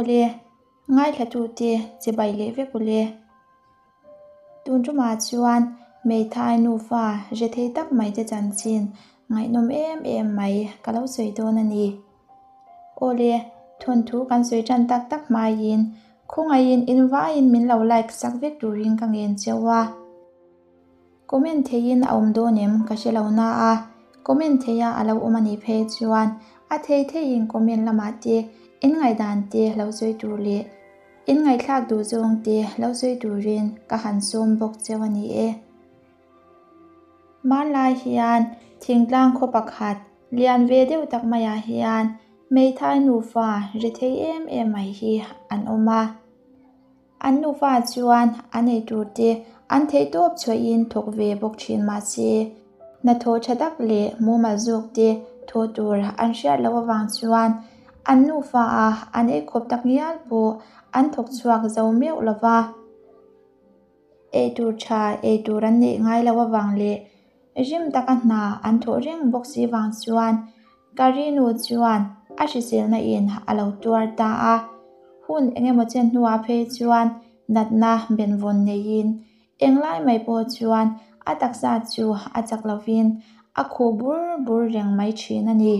Awle, ngaithlatute chibai leh vek ule. Tun tumah chuan hmeithai nufa hre thei tak mai te chanchin ngaihnawm em em mai ka lo sawi dawn a ni. Awle, thawnthu kan sawi tan tak tak hmaiin khawngaihin in vaiin min lo like sak vek turin ka ngen cheu a. Comment theihin a awm dawn em ka hre lo na a, comment theia a lo awm a nih phei chuan a thei theihin comment lamah te in ngaihdan te lo sawi tur leh in ngaihthlak duh zawng te lo sawi turin ka han sawm bawk cheu a ni e. Hmanlai hian thingtlang khaw pakhat lian ve deuh tak maiah hian hmeithai nufa ri thei em em mai hi an awm a. An nufa chuan an ei tur te an theihtawp chhuahin thawk ve bawk thin mahse, hnathawh tha tak leh mumal zawk te thawh tur an hriat loh avang chuan an nufa a an ei khawp tak ngial pawh an thawk chhuak zo meuh lo va. Ei tur tha ei tur an neih ngai loh avang leh rim taka hna an thawh reng bawk si vang chuan Karinu chuan a hriselna in a lo tuar ta a, hun eng emaw chen hnuah phei chuan natna benvawn neiin englai mai pawh chuan a taksa chu a chak lovin a khuh bur bur reng mai thin a ni.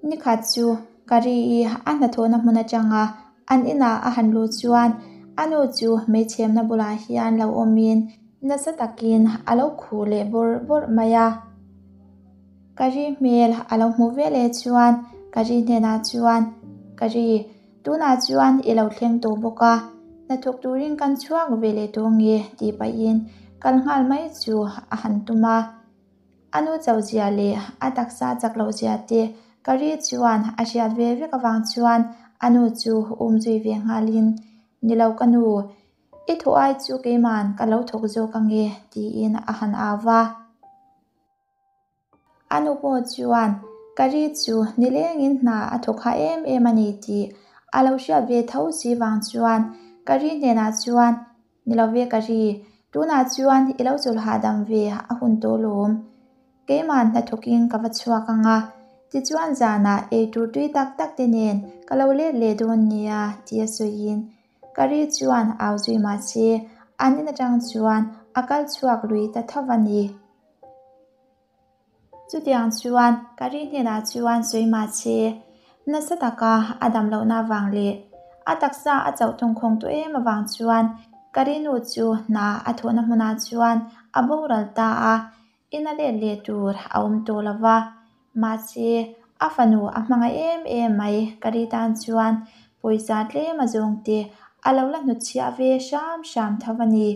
Nikhat chu Kari-i a hnathawhna hmun atanga an inah a han luh chuan a nu chu hmeichhemna bulah hian lo awmin nasa takin a lo khuh leh bawrh bawrh mai a. Kari hmel a lo hmuh ve leh chuan Kari hnenah chuan, Kari, tunah chuan i lo thleng tawh bawk a, hnathawk turin kan chhuak ve leh tawh nge tih pahin kal nghal mai chu a han tum a. A nu chauh zia leh a taksa chak loh zia te Kari chuan a hriat ve vek avang chuan a nu chu um zui ve nghalin, Ni lo ka nu, i thawh ai chu keiman ka lo thawk zawk ange tiin a han au va. A nu pawh chuan Kari chu nilengin hna a thawk ha em em a ni tih a lo hriat ve tho si vang chuan Kari hnenah chuan, Ni lo ve Kari, tunah chuan i lo chawlh hahdam ve a hun tawh lawm. Keimah hnathawkin ka va chhuak ang a, tichuan zanah ei tur tui tak tak te nen ka lo let leh dawn nia tia sawiin Kari chuan au zui mahse an in atang chuan a kal chhuak lui ta tho a ni. Chutiang chuan Kari hnenah chuan sawi mahse nasa taka a dam lohna avang leh a taksa a chauh thawngkhawng tawh em avang chuan Kari nu chu hna a thawhna hmunah chuan a boral ta a, ina let leh tur a awm tawh lo va. Mahse a fanu a hmangaih em em mai Kari tan chuan pawisa tlem a zawng te a lo la hnutchhiah ve hram hram tho a ni.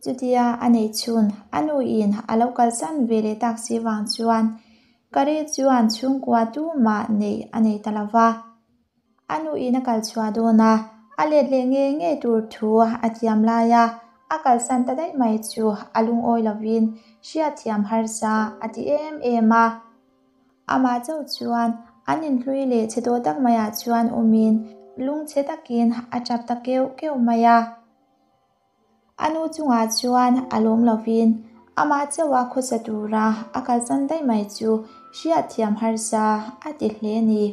Chutia a neih chhun a nuin a lo kalsan ve leh tak si vang chuan Kari chuan chhungkua tumah neih a nei ta lo va. A nuin a kal chhuah dawn a, a let leh ngei ngei tur thu a thiam lai a, a kalsan ta daih mai chu a lungawi lovin hriatthiam harsa a ti em em a. Amah chauh chuan an inhlui leh chhe tawh tak maiah chuan awmin lungchhe takin a tap ta keuh keuh mai a. A nu chungah chuan a lawm lovin amah chauha khawsa tura a kalsan daih mai chu hriatthiam harsa a ti hle a ni.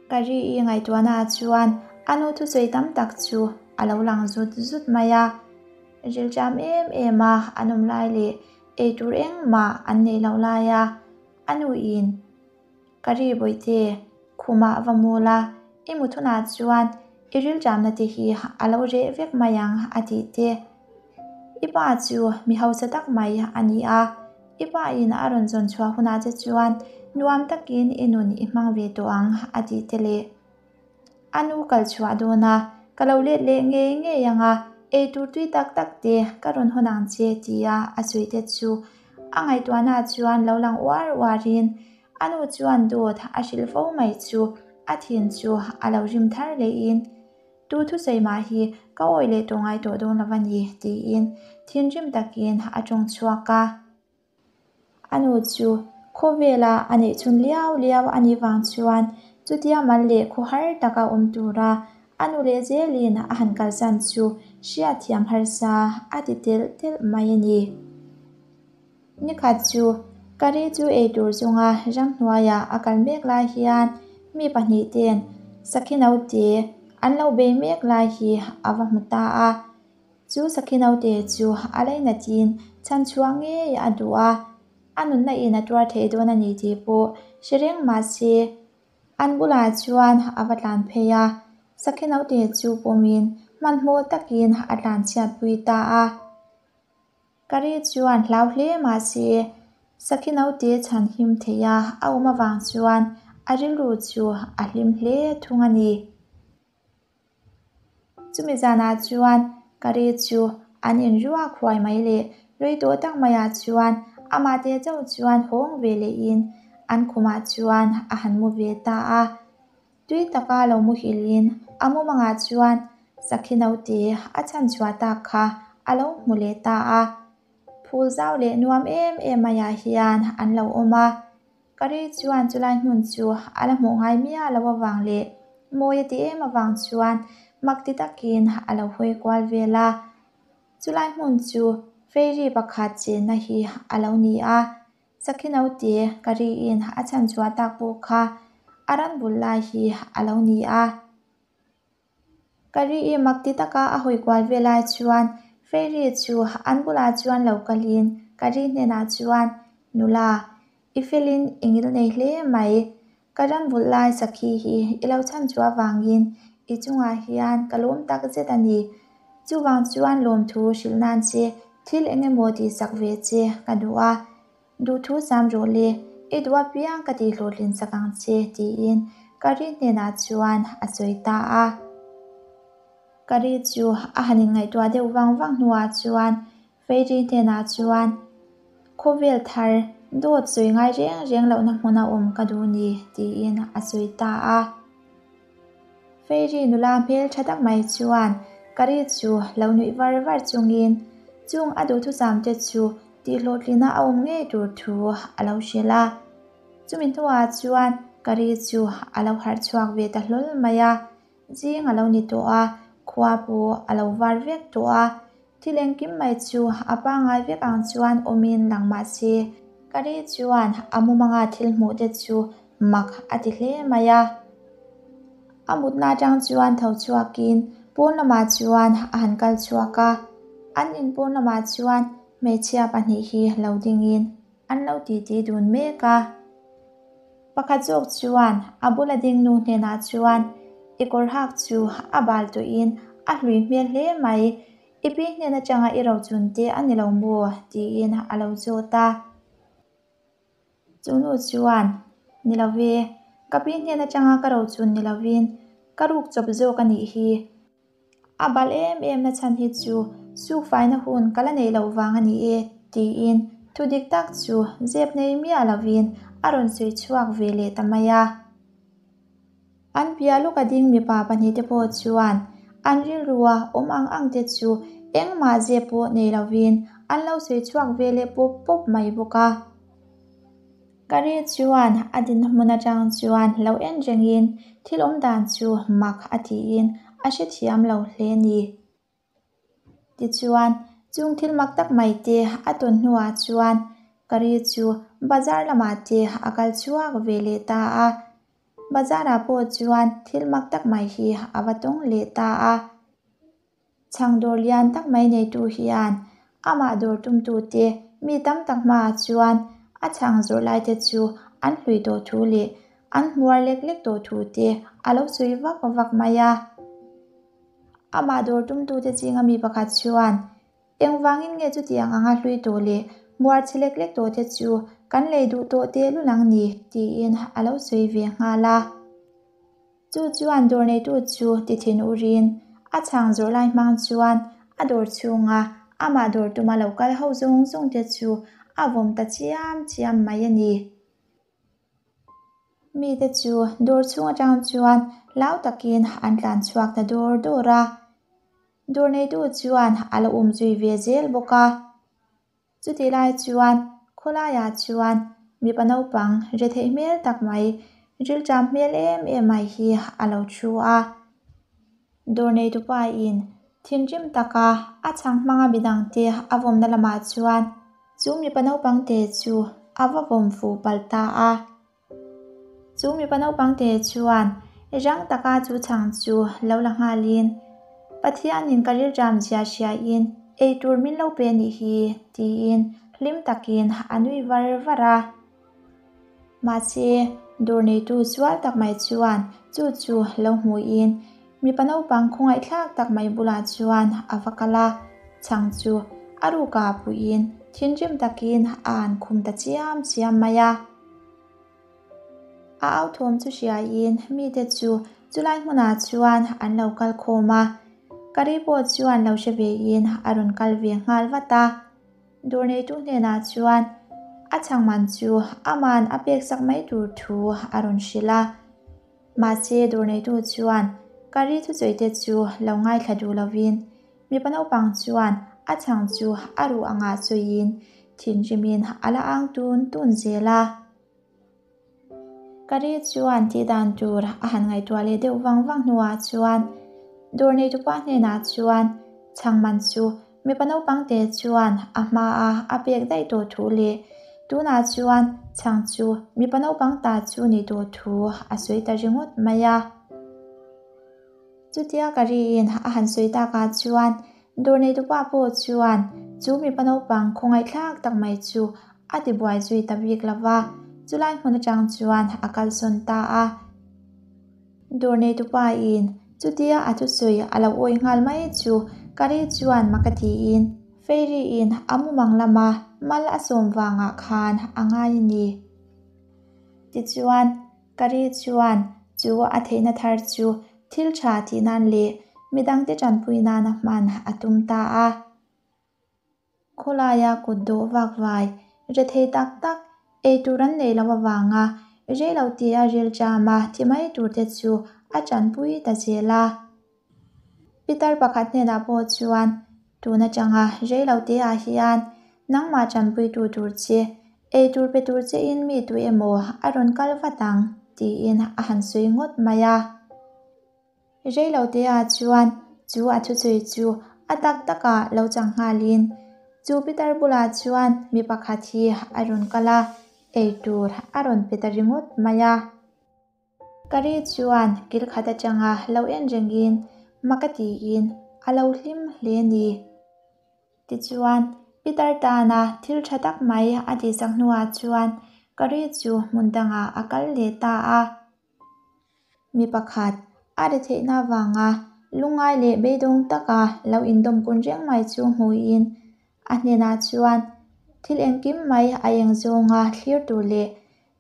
Kari-i ngaihtuahnaah chuan a nu thusawi tam tak chu a lo lang zut zut mai a. Rilṭam em em a an awm lai leh eitur engmah an neih loh laia a nuin Ka ri bawihte, khumah va mu la, i mu thunah chuan i rilṭamna te hi a lo reh vek mai ang a tih te. I pa chu mi hausa tak mai a ni a, i pa in a rawn zawn chhuah hunah che chuan nuam takin i nun i hmang ve tawh ang a tih te leh. A nu kal chhuah dawn a, ka lo let leh ngei ngei ang a, ei tur tui tak tak te ka rawn hawn ang che tia a sawi te chu a ngaihtuahna chuan lo lang uar uarin a nu chuan dawt a hrilh fo mai chu a thin chu a lo rim thar lehin tu thusawi mah hi ka awih leh tawh ngai tawh dawn lo a ni tiin thinrim takin a tawng chhuak a. A nu chu khawvela a neih chhun liau liau a nih vang chuan chutia mal leh khawhar taka awm tura a nu leh zelin a han kalsan chu hriatthiam harsa a ti telh telh mai a ni. Nikhat chu Kari chu eitur chunga ramhnuaiah a kal mek lai hian mi pahnihten sakhi naute an lo bei mek lai hi a va hmu ta a. Chu sakhi naute chu a lainatin chhanchhuah ngei a duh a, a nunna in a tuar thei dawn a ni tih pawh hre reng mah se an bulah chuan a va tlan phei a, sakhi naute chu pawmin hmanhmawh takin a tlanchhiatpui ta a. Kari chuan hlau hle mah se sakhi naute chhan him thei a a awm avang chuan a rilru chu a hlim hle thung a ni. Chumi zanah chuan Kari chu an inruak huai mai le, rei tawh tak maiah chuan amah te chauh chuan hawng ve lehin an khumah chuan a han mu ve ta a. Tui taka lo muhilin a mumangah chuan sakhi naute a chhanchhuah tak kha a lo hmu leh ta a. Phul zau leh nuam em em maiah hian an lo awm a. Kari chuan chulai hmun chu a la hmuh ngai miah loh avang leh mawi a ti em avang chuan mak ti takin a lo hawi kual vel a. Chulai hmun chu fairy pakhat chenna hi a lo ni a. Sakhi naute Kariin a chhanchhuah tak pawh kha a ran bul lai hi a lo ni a. Kari-i mak ti taka a hawi kual ve lai chuan Fairy chu an bulah chuan lo kalin Kari hnenah chuan, Nula, i felin i ngil nei hle mai. Ka ram vulh lai sakhi hi i lo chhan chu avangin i chungah hian ka lawm tak zet a ni. Chuvang chuan lawmthu hrilh nan che thil eng emaw tihsak ve che ka duh a. Duhthu sam rawh le, i duh apiang ka tih hlawhtlin sak ang che, tiin Kari hnenah chuan a sawi ta a. Kari chu a han inngaihtuah deuh vang vang hnuah chuan Fairy hnenah chuan, Khawvel thar, dawt sawi ngai reng reng lohna hmuna awm ka duh ni, tiin a sawi ta a. Fairy nula hmel tha tak mai chuan Kari chu lo nuih var var chungin chung a duhthusam te chu tihhlawhtlina a awm ngei tur thu a lo hrilh a. Chumi hnuah chuan Kari chu a lo harh chhuak ve ta hlawl mai a, zing a lo ni tawh a, khua pawh a lo var vek tawh a. Thil engkim mai chu a pangngai vek ang chuan awmin lang mah se, Kari chuan a mumanga thil hmuh te chu mak a ti hle mai a. A mutna atang chuan tho chhuakin pawn lamah chuan a han kal chhuak a, an in pawn lamah chuan hmeichhia pahnih hi lo dingin an lo titi dun mek a. Pakhat zawk chuan a bula ding nu hnenah chuan, I kawr hak chu a bal tawhin a hlui hmel hle mai, i pi hnen atanga i rochun te a ni lo maw? tiin a lo zawt a. Chu nu chuan, Ni lo ve, ka pi hnen atanga ka rochun ni lovin ka ruk chawp zawk a nih hi. A bal em em na chhan hi chu sukfaina hun ka la neih loh vang a ni e, tiin thu dik tak chu zep nei miah lovin a rawn sawi chhuak ve leh ta mai a. An piah lawka ding mipa pahnihte pawh chuan an rilrua awm ang ang te chu engmah zep pawh nei lovin an lo sawi chhuak ve leh pawp pawp mai bawk a. Kari chuan a dinna hmun atang chuan lo en rengin thil awm dan chu mak a tiin a hrethiam lo hle a ni. Tichuan, chung thil mak tak mai te a tawn hnuah chuan Kari chu bazar lamah te a kal chhuak ve leh ta a. Bazarah pawh chuan thil mak tak mai hi a va tawng leh ta a. Chhang dawr lian tak mai neitu hian amah dawr tumtute mi tam tak hmaah chuan a chhang zawrh laite chu an hlui tawh thu leh an hmuar lek lek tawh thu te a lo sawi vak vak mai a. Amah dawr tumtute zinga mi pakhat chuan, Engvangin nge chutiang anga hlui tawh leh hmuar chhe lek lek tawh te chu kan lei duh tawh tehlul ang ni? tiin a lo sawi ve nghal a. Chu chuan dawr neitu chu ti thin urin a chhang zawrh lai hmang chuan a dawr chhunga amah dawr tuma lo kal ho zawng zawng te chu a vawm ta chiam chiam mai a ni. Mite chu dawr chhung atang chuan hlau takin an tlan chhuak ta dawr dawr a, dawr neitu chuan a la um zui ve zel bawk a. Chutih lai chuan khawlaiah chuan mipa naupang retheih hmel tak mai, rilṭam hmel em em mai hi a lo thu a. Dawr neitupa in thinrim taka a chhang hmanga midangte a vawmna lamah chuan chu mipa naupang te chu a va vawm fuh palh ta a. Chu mipa naupang te chuan rang taka chu chhang chu lo la nghalin, Pathianin ka rilṭam zia hriain eitur min lo pe anih hi, tiin hlim takin a nui var var a. Mahse, dawr neitu sual tak mai chuan chu chu lo hmuin mipa naupang khawngaihthlak tak mai bulah chuan a va kal a, chhang chu a ruka puiin thinrim takin a han khum ta chiam chiam mai a. A au thawm chu hriain mite chu chulai hmunah chuan an lo kal khawm a, Kari pawh chuan lo hre vein a rawn kal ve nghal vat a. Dawr neitu hnenah chuan a chhang man chu aman a pek sak mai tur thu a rawn hrilh a. Mahse dawr neitu chuan Kari thusawi te chu lo ngaithla duh lovin mipa naupang chuan a chhang chu a ruh angah sawiin thinrimin a la ang tun tun zel a. Kari chuan tih dan tur a han ngaihtuah leh deuh vang vang hnuah chuan dawr neitupa hnenah chuan chhang man chu mipa naupang te chuan a hmaa a pek daih tawh thu leh tunah chuan chhang chu mipa naupang ta chu ni tawh thu a sawi ta ringawt mai a. Chutia Kariin a han sawi takah chuan dawr neitupa pawh chuan chu mipa naupang khawngaihthlak tak mai chu a tibuai zui ta bik lo va, chulai hmun atang chuan a kalsawn ta a. Dawr neitupain chutia a thusawi a lo awih nghal mai chu Kari chuan mak a tiin Fairy-in a mumang lama mal a sawm vangah khan a ngai a ni. Tichuan, Kari chuan chu a theihna thar chu thil tha tih nan leh midangte tanpui nana hman a tum ta a. Khawlaia kut dawh vak vai rethei tak tak ei tur an nei lo avanga rei lo tia rilṭama thi mai turte chu a tanpui ta zel a. Pitar pakhat hnenah pawh chuan tun atanga rei lo te ah hian nangmah tanpuitu tur che, ei tur pe tur che in mi tu emaw a rawn kal vat ang tiin a han sawi ngawt mai a. Rei lo te ah chuan chu a thusawi chu a tak takah lo chang nghalin chu pitar bulah chuan mi pakhat hi a rawn kal a, ei tur a rawn pe ta ringawt mai a. Kari chuan kil khat atanga lo en rengin mak a tiin a lo hlim hle a ni. Tichuan, Peter tana thil tha tak mai a tihsak hnuah chuan Kari chu hmun dangah a kal leh ta a. Mi pakhat a ri theihna avanga lungngai leh beidawng taka lo indawm kun reng mai chu hmuhin a hnenah chuan thil engkim mai a eng zawnga thlir tur leh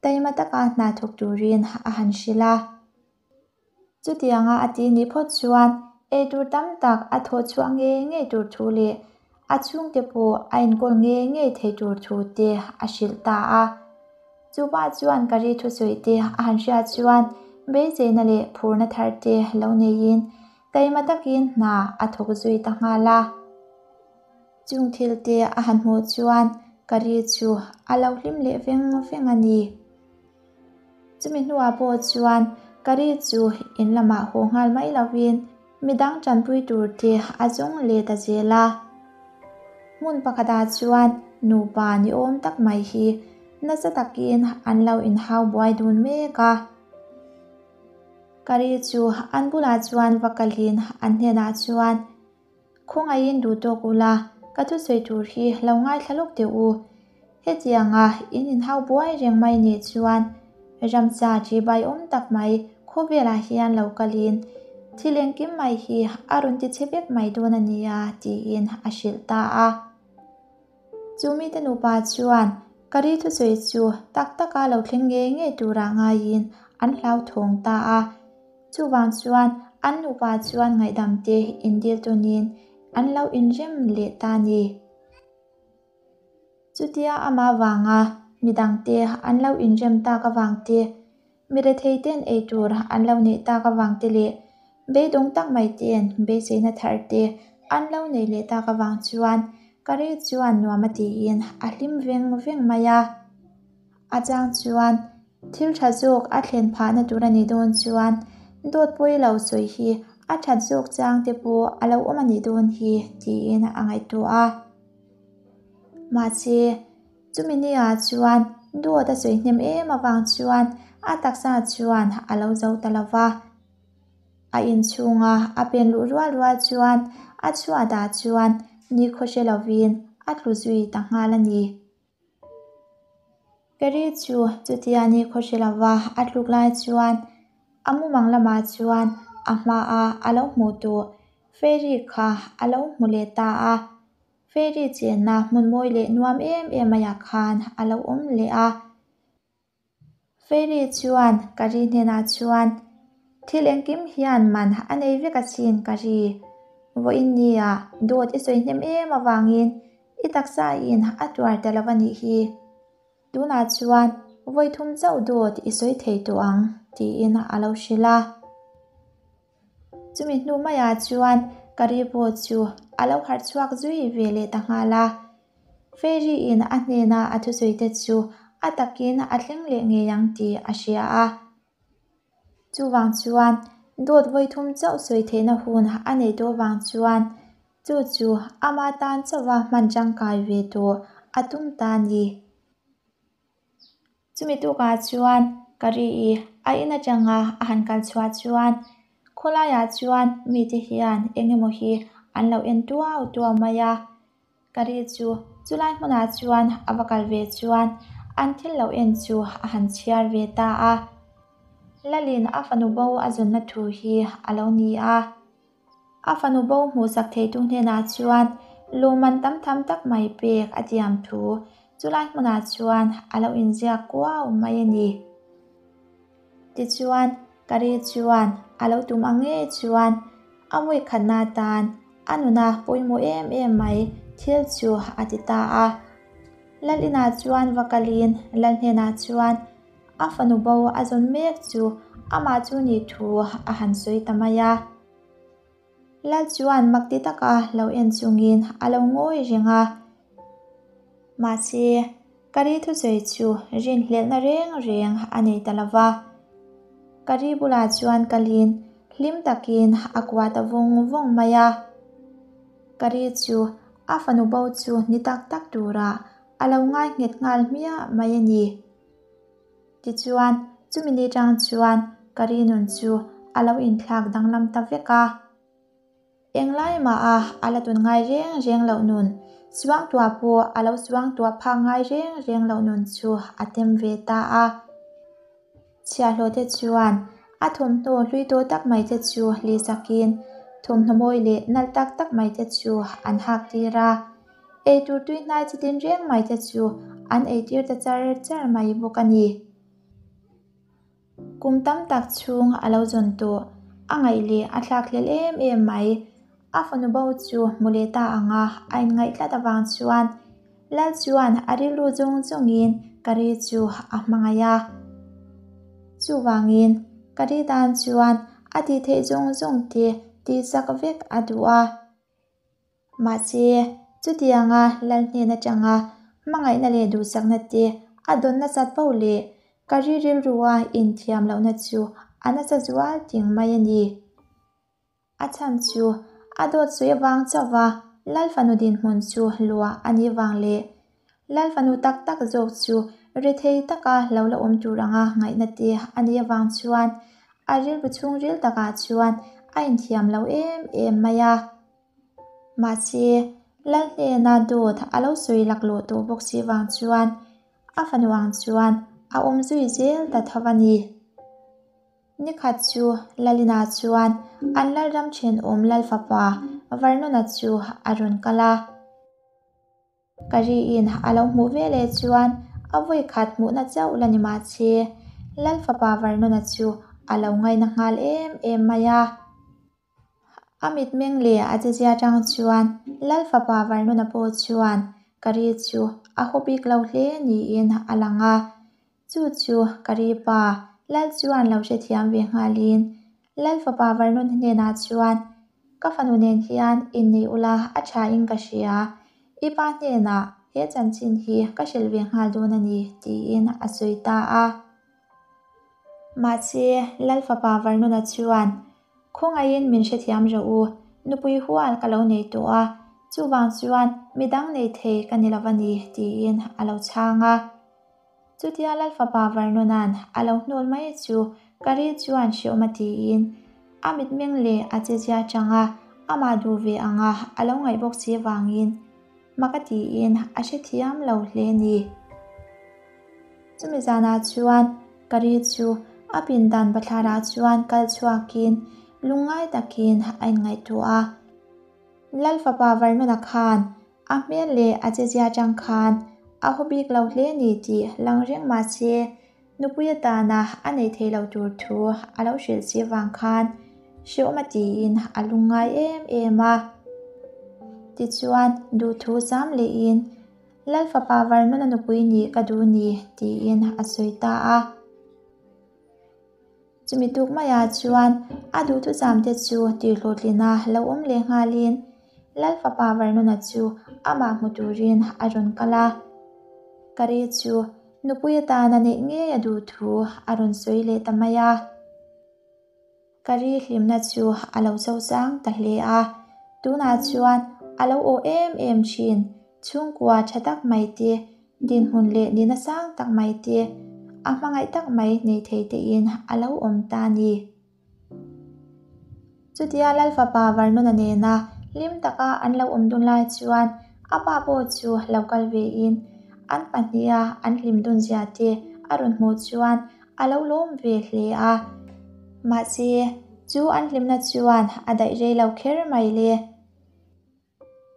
Taima taka hna thawk turin a han hrilh a. Chutianga a tih nih phawt chuan eitur tam tak a thawh chhuah ngei ngei tur thu leh a chhungte pawh a enkawl ngei ngei thei tur thu te a hrilh ta a. Chupa chuan ka ri thusawi te a han hriat chuan beiseina leh phurna thar te lo neiin taima takin hna a thawk zui ta nghal a. Chung thil te a han hmuh chuan ka ri chu a lo hlim leh veng veng a ni. Chumi hnuah pawh chuan ka ri chu in lamah haw nghal mai lovin midang tanpui tur te a zawng leh ta zel a. Hmun pakhatah chuan nupa ni awm tak mai hi nasa takin an lo inhau buai dun mek a. Ka ri chu an bulah chuan va kalin an hnenah chuan, Khawngaihin duh tawk ula, ka thusawi tur hi lo ngaithla lawk teh u. Hetianga in inhau buai reng mai nih chuan ramcha ṭihbai awm tak mai khawvelah hian lo kalin thil engkim mai hi a rawn ti chhe vek mai dawn a nia tiin a hrilh ta a. Chu mite nupa chuan ka ri thusawi chu tak taka lo thleng ngei ngei turah ngaiin an hlauthawng ta a. Chuvang chuan an nupa chuan ngaihdam te indil tawnin an lo inrem leh ta ni. Chutia amah vanga midangte an lo inrem tak avang te, mi rethei ten eitur an lo neih tak avang te leh beidawng tak mai ten beiseina thar te an lo neih leh tak avang chuan Kari chuan nuam a tiin a hlim veng veng mai a. A chang chuan thil tha zawk a thlen phahna tur a nih dawn chuan dawt pawi lo sawi hi a that zawk chang te pawh a lo awm a nih dawn hi tiin a ngaihtuah a. Mahse, chumi ni ah chuan dawt a sawi hnem em avang chuan A taksa chuan a lo zo ta lo va. A inchhunga a pen luh rual rual chuan a chhuatah chuan nikhaw hre lovin a tlu zui ta nghal a ni. Keri chu chutia nikhaw hre lova a tluk lai chuan a mumang lamah chuan a hmaa a lo hmuh tawh Fairy kha a lo hmu leh ta a. Fairy chenna hmun mawi leh nuam em em maiah khan a lo awm leh a. Fairy chuan Kari hnenah chuan, Thil engkim hian man a nei vek asin Kari. Vawiin nia dawt i sawi hnem em avangin i taksa in a tuar ta lo a nih hi. Tunah chuan vawi thum chauh dawt i sawi thei tawh ang, tiin a lo hrilh a. Chumi hnu maiah chuan Kari pawh chu a lo harh chhuak zui ve leh ta nghal a. Fairy in a hnena a thusawi te chu a takin a thleng leh ngei ang tih a hria a. Chuvang chuan dawt vawi thum chauh sawi theihna hun a neih tawh vang chuan chu chu ama tan chauha hman tangkai ve tawh a tum ta a ni. Chumi tukah chuan Kari-i a in atanga a han kal chhuah chuan khawlaiah chuan mite hian eng emaw hi an lo en tuau tuau mai a. Kari chu chulai hmunah chuan a va kal ve chuan an thil lo en chu a han chhiar ve ta a. Lalin a fanu bo a zawnna thu hi a lo ni a. A fanu bo hmuhsak theitu hnenah chuan lawmman tam tham tak mai pek a tiam thu chulai hmunah chuan a lo inziak kuau mai a ni. Tichuan, Kari chuan a lo tum ang ngei chuan a vawikhatna atan a nuna pawimawh em em mai thil chu a ti ta a. Lal inah chuan va kalin Lal hnenah chuan A fanu bo a zawn mek chu amah chu nih thu a han sawi ta mai a. Lal chuan mak ti taka lo en chungin a lo ngawi reng a. Mahse, Kari thusawi chu rinhlelhna reng reng a nei ta lo va. Kari bulah chuan kalin hlim takin a kuah ta vawng vawng mai a. Kari chu a fanu bo chu ni tak tak turah a lo ngai nghet nghal hmiah mai a ni. Tichuan, chumi ni tang chuan ka ri nun chu a lo inthlak danglam ta vek a. Englai maha a la tun ngai reng reng loh nun, suangtuah pawh a lo suangtuah phak ngai reng reng loh nun chu a tem ve ta a. Chhiahhlawh te chuan a thawmhnaw hlui tawh tak mai te chu hlihsakin thawmhnaw mawi leh nalh tak tak mai te chu an hak tir a. Eitur tui hnai chi tin reng mai te chu an eitir ta char char mai bawk a ni. Kum tam tak chhung a lo zawn tawh, a ngaih leh a thlak hlel em em mai. A fanu bo chu hmu leh ta ang a, a inngaih tlat avang chuan Lal chuan a rilru zawng zawngin Kari chu a hmangaih a. Chuvangin Kari tan chuan a tih theih zawng zawng te tihsak vek a duh a. Mahse, chutianga Lal hnen atanga hmangaihna leh duhsakna te a dawn nasat poh leh ka ri rilrua inthiam lohna chu a nasa zual ting mai a ni. A chhan chu a dawt sawi avang chauha Lal fanu dinhmun chu luah a nih vang leh Lal fanu tak tak zawk chu rethei taka lo la awm tur anga ngaihna te a nih avang chuan a rilru chhungril takah chuan a inthiam lo em em mai a. Mahse, Lal hnena dawt a lo sawi laklawh tawh bawk si vang chuan a fanu ang chuan a awm zui zel ta tho a ni. Nikhat chu Lalina chuan an Lalram thenawm Lalfapa Varnona chu a rawn kal a. Ka riin a lo hmuh ve leh chuan a vawi khat hmuhna chauh la ni mahse, Lal fapa Varnona chu a lo ngaina nghal em em mai a. A mitmeng leh a chezia tang chuan Lal fapa Varnona pawh chuan ka ri chu a haw bik lo hle niin a lang a. Chu chu ka ri pa Lal chuan lo hrethiam ve nghalin Lal fapa Varnona hnenah chuan Ka fanu nen hian innei ula a tha in ka hria, i pa hnenah he chanchin hi ka hrilh ve nghal dawn a ni, tiin a sawi ta a. Mahse, Lal fapa Varnuna chuan, Khawngaihin min hrethiam rawh u, nupui hual ka lo nei tawh a, chuvang chuan midang nei thei ka ni lo a ni, tiin a lo chhang a. Chutia Lalfapa Vernona'n a lo hnawl mai chu Kari chuan hreawm a tiin a mitmeng leh a chezia atanga amah duh ve anga a lo ngaih bawk si vangin mak a tiin a hrethiam lo hle a ni. Chumi zanah chuan Kari chu a pindan bathlarah chuan kal chhuakin lungngai takin a inngaihtuah a. Lalfapa Vernon-a khan a hmel leh a chezia atang khan a haw bik lo hle ni tih lang reng mah se nupui atana a nei thei lo tur thu a lo hrilh si vang khan hreawm a tiin a lungngai em em a. Tichuan duhthu zam lehin Lalfapa Vernon-a nupui nih ka duh ni tiin a sawi ta a. Chumi tuk maiah chuan a duhthusam te chu tihhlawhtlina lo awm leh nghalin Lalfapa Vernona chu amah hmu turin a rawn kal a. Kari chu nupui atana neih ngei a duh thu a rawn sawi leh ta mai a. Kari hlimna chu a lo sosang ta hle a, tunah chuan a lo aw em em thin. Chhungkua tha tak mai te, dinhmun leh nihna sang tak mai te, a hmangaih tak mai nei thei tein a lo awm ta a ni. Chutia Lalfapa Varnuna nena hlim taka an lo awm dun lai chuan a pa pawh chu lo kal vein an pahniha an hlim dun zia te a rawn hmuh chuan a lo lawm ve hle a. Mahse, chu an hlimna chuan a daih rei lo kher mai le.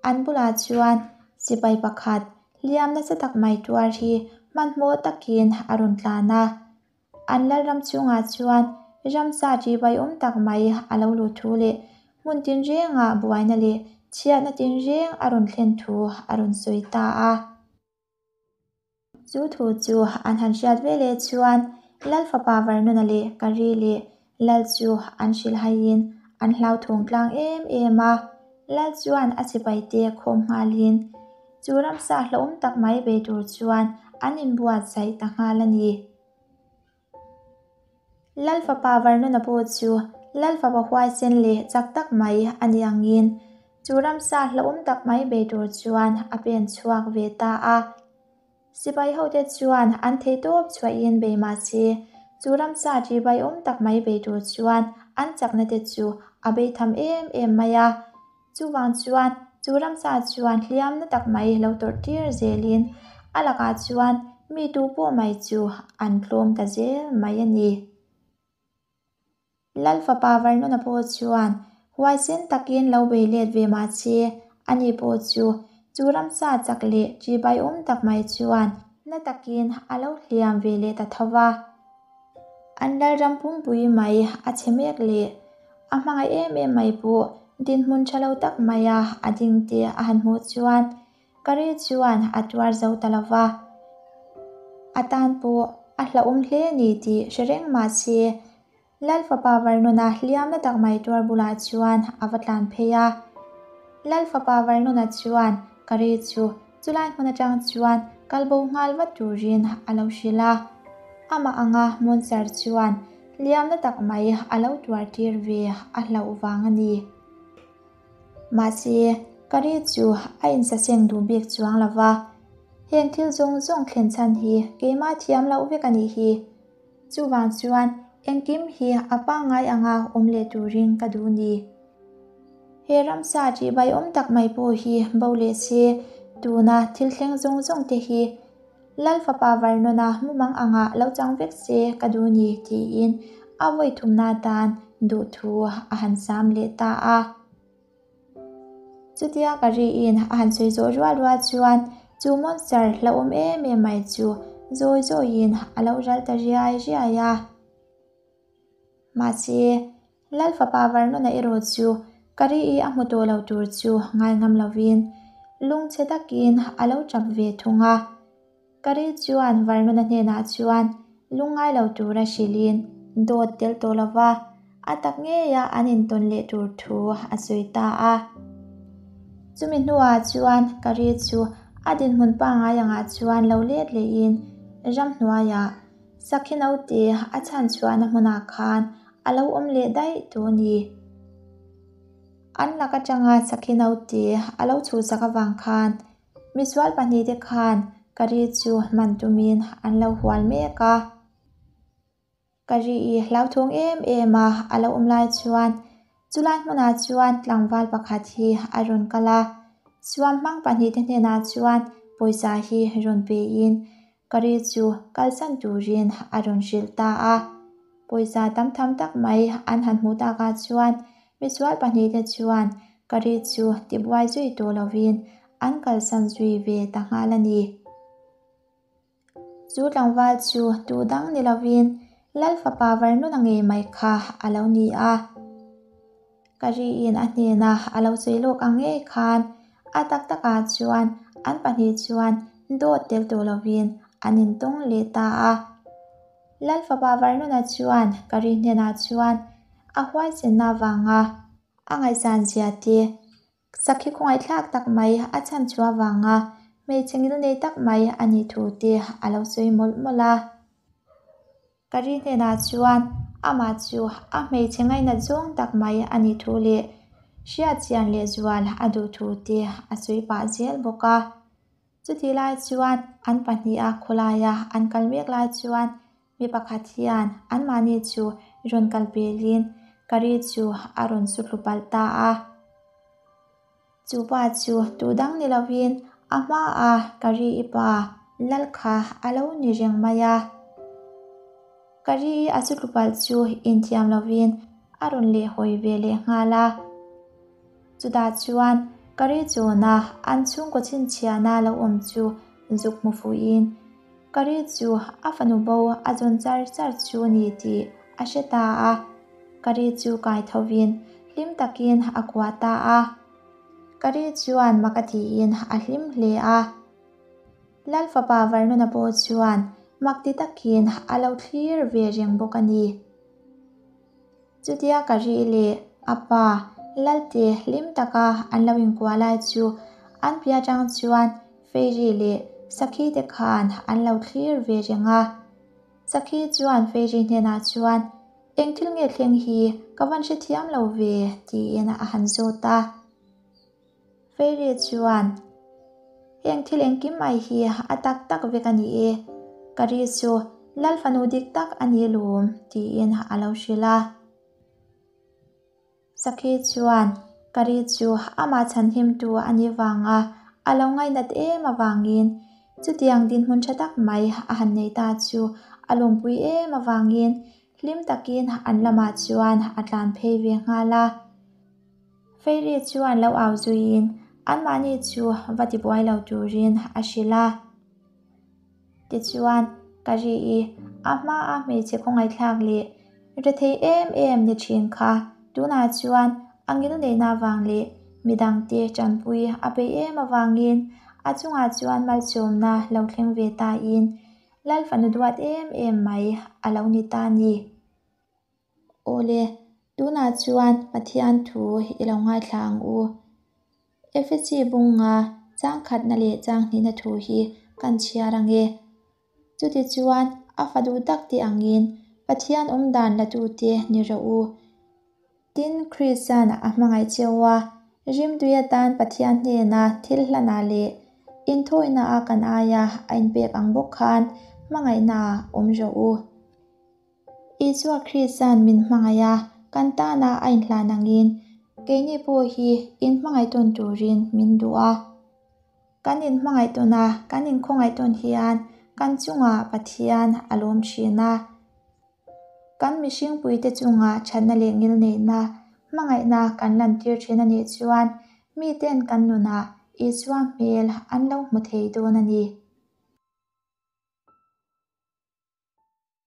An bulah chuan sipai pakhat hliam nasa tak mai tuar hi hmanhmawh takin a rawn tlan a. An lalram chhungah chuan ramsa ṭihbaiawm tak mai a lo luh thu leh hmun tinrengah buaina leh chhiatna tinreng a rawn thlen thu a rawn sawi ta a. Chu thu chu an han hriat ve leh chuan Lal fapa Varnuna leh Kari leh Lal chu an hrilhaiin an hlauthawng tlang em em a. Lal chuan a sipaite khawm nghalin chu ramsa hlauhawm tak mai bei tur chuan an inbuatsaih ta nghal a ni. Lal fapa Varnuna pawh chu Lal fapa huaisen leh chak tak mai a ni angin chu ramsa hlauhawm tak mai bei tur chuan a pen chhuak ve ta a. Sipai hote chuan an theihtawp chhuahin bei mah se chu ramsa ṭihbaiawm tak mai bei tur chuan an chakna te chu a bei tham em em mai a. Chuvang chuan chu ramsa chuan hliamna tak mai lo tawrh tir zelin a lakah chuan mi tu pawh mai chu an tlawm ta zel mai a ni. Lal fapa Varnuna pawh chuan huaisen takin lo bei let ve mah se ani pawh chu chu ramsa chak leh ṭihbaiawm tak mai chuan na takin a lo hliam ve leh ta tho va. An lalram pumpui mai a chhe mek leh a hmangaih em em mai pawh dinhmun tha lo tak maia a ding te a han hmuh chuan Kari chuan a tuar zo ta lo va. A tan pawh a hlauhawm hle ni tih hre reng mah se Lal fapa Varnuna hliamna tak mai tuar bulah chuan a va tlan phei a. Lal fapa Varnuna chuan Kari chu chulai hmun atang chuan kal bo nghal vat turin a lo hrilh a. Amah anga Monster chuan hliamna tak mai a lo tuar tir ve a hlauh vang a ni. Mahse, Kari chu a insaseng duh bik chuang lo va, heng thil zawng zawng thlen chhan hi keimah thiam loh vek a nih hi. Chuvang chuan engkim hi a pangngai anga awm leh turin ka duh ni. He ramsa ṭihbaiawm tak mai pawh hi bo leh se, tuna thil thleng zawng zawng te hi Lal fapa Varnona mumang anga lo chang vek se ka duh ni tiin a vawi thumna atan duhthu a han sam leh ta a. Chutia ka riin a han sawi zawh rual rual chuan chu monster hlauhawm em em mai chu zawi zawiin a lo ral ta riai riai a. Mahse, Lal fapa Varnona erawh chu ka ri a hmu tawh lo tur chu ngai ngam lovin lungchhe takin a lo tap ve thung a. Ka ri chuan Varnona hnenah chuan lungngai lo tura hrilhin dawt tel tawh lova a tak ngeia an intawn leh tur thu a sawi ta a. Chumi hnuah chuan ka ri chu a dinhmun pangngai angah chuan lo let lehin ramhnuaiah Sakhi naute a chhanchhuahna hmunah khan a lo awm leh daih tawh a ni. An lak atanga sakhi naute a lo chhuhsak avang khan misual pahnihte khan. Kari chu man tumin an lo hual mek a. Kari i hlauthawng em em a a lo awm lai chuan chulai hmunah chuan tlangval pakhat hi a rawn kal a. Suam hmang pahnihte hnenah chuan pawisa hi rawn pein Kari chu kalsan turin a rawn hrilh ta a. Pawisa tam tham tak mai an han hmuh takah chuan misual pahnihte chuan Kari chu tibuai zui tawh lovin an kalsan zui ve ta nghal a ni. Chu tlangval chu tu dang ni lovin Lal fapa Varnuna ngei mai kha a lo ni a. Ka riin a hnena a lo sawi lawk ang ngei khan a tak takah chuan an pahnih chuan dawt tel tawh lovin an intawng leh ta a. Lal fapa Varnuna chuan ka ri hnenah chuan a huaisenna avanga a ngaihsan zia te Sakhi khawngaihthlak tak mai a chhan chu avanga hmeichhe ngil nei tak mai a nih thu te a lo sawi mawlh mawlh a. Ka ri hnenah chuan amah chu a hmeichhe ngainat zawng tak mai a nih thu leh hriatchian leh zual a duh thu te a sawi pah zel bawk a. Chutih lai chuan an pahniha khawlaia an kal mek lai chuan mi pakhat hian anmahni chu rawn kal pelin Kari chu a rawn su thlu palh ta a. Chu pa chu tu dang ni lovin a hmaa Kari i pa lal kha a lo ni reng mai a. Kari a su thlu palh chu inthiam lovin a rawn lehhawi ve leh nghal a. Chutah chuan Kari chawna an chhungkaw chhinchhiahna lo awm chu zuk hmu fuhin Kari chu a fanu bo a zawn char char chu ni tih a hre ta a. Kari chu kai thovin hlim takin a kuah ta a. Kari chuan mak a tiin a hlim hle a. Lal fapa Varnuna pawh chuan mak ti takin a lo thlir ve reng bawk a ni. Chutia ka ri leh a pa Lalte hlim taka an lo inkuah lai chu an piah atang chuan Fairy leh Sakhi te khan an lo thlir ve reng a. Sakhi chuan Fairy hnenah chuan, Eng thil nge thleng hi ka van hrethiam lo ve tiin a han zawt a. Fairy chuan, Heng thil engkim mai hi a tak tak vek a ni e, ka ri chu Lal fanu dik tak a ni lawm, tiin a lo hrilh a. Sakhi chuan, Ka ri chu amah chhanhimtu a nih vanga a lo ngainat em avangin chutiang dinhmun tha tak mai a han nei ta chu a lawmpui em avangin hlim takin an lamah chuan a tlan phei ve nghal a. Fairy chuan lo au zuiin anmahni chu va tibuai lo turin a hrilh a. Tichuan, ka ri i, a hmaa hmeichhe khawngaihthlak leh rethei em em ni thin kha tunah chuan a ngil neihna avang leh midangte tanpui a peih em avangin a chungah chuan malsawmna lo thleng ve tain Lal fanu duat em em mai a lo ni ta ni. Awle, tunah chuan Pathian thu i lo ngaithla ang u. Efesi bunga chang khatna leh chang hnihna thu hi kan chhiar ang e. Chutichuan a fa duh tak te angin Pathian awm dan latute ni rawh u. Tin, Krista'n a hmangaih cheu a, rimtui atan Pathian hnena thil hlanah leh inthawihnaah kan aia a inpek ang bawk khan hmangaihnaah awm rawh u. Isua Krista'n min hmangaih a, kan tana a inhlan angin keini pawh hi inhmangaih tawn turin min duh a. Kan inhmangaih tawn a, kan inkhawngaih tawn hian kan chungah Pathian a lawm thin a. Kan mihringpuite chungah thatna leh ngilneihna, hmangaihna kan lantir thin a nih chuan miten kan nunah Isua hmel an lo hmu thei dawn a ni.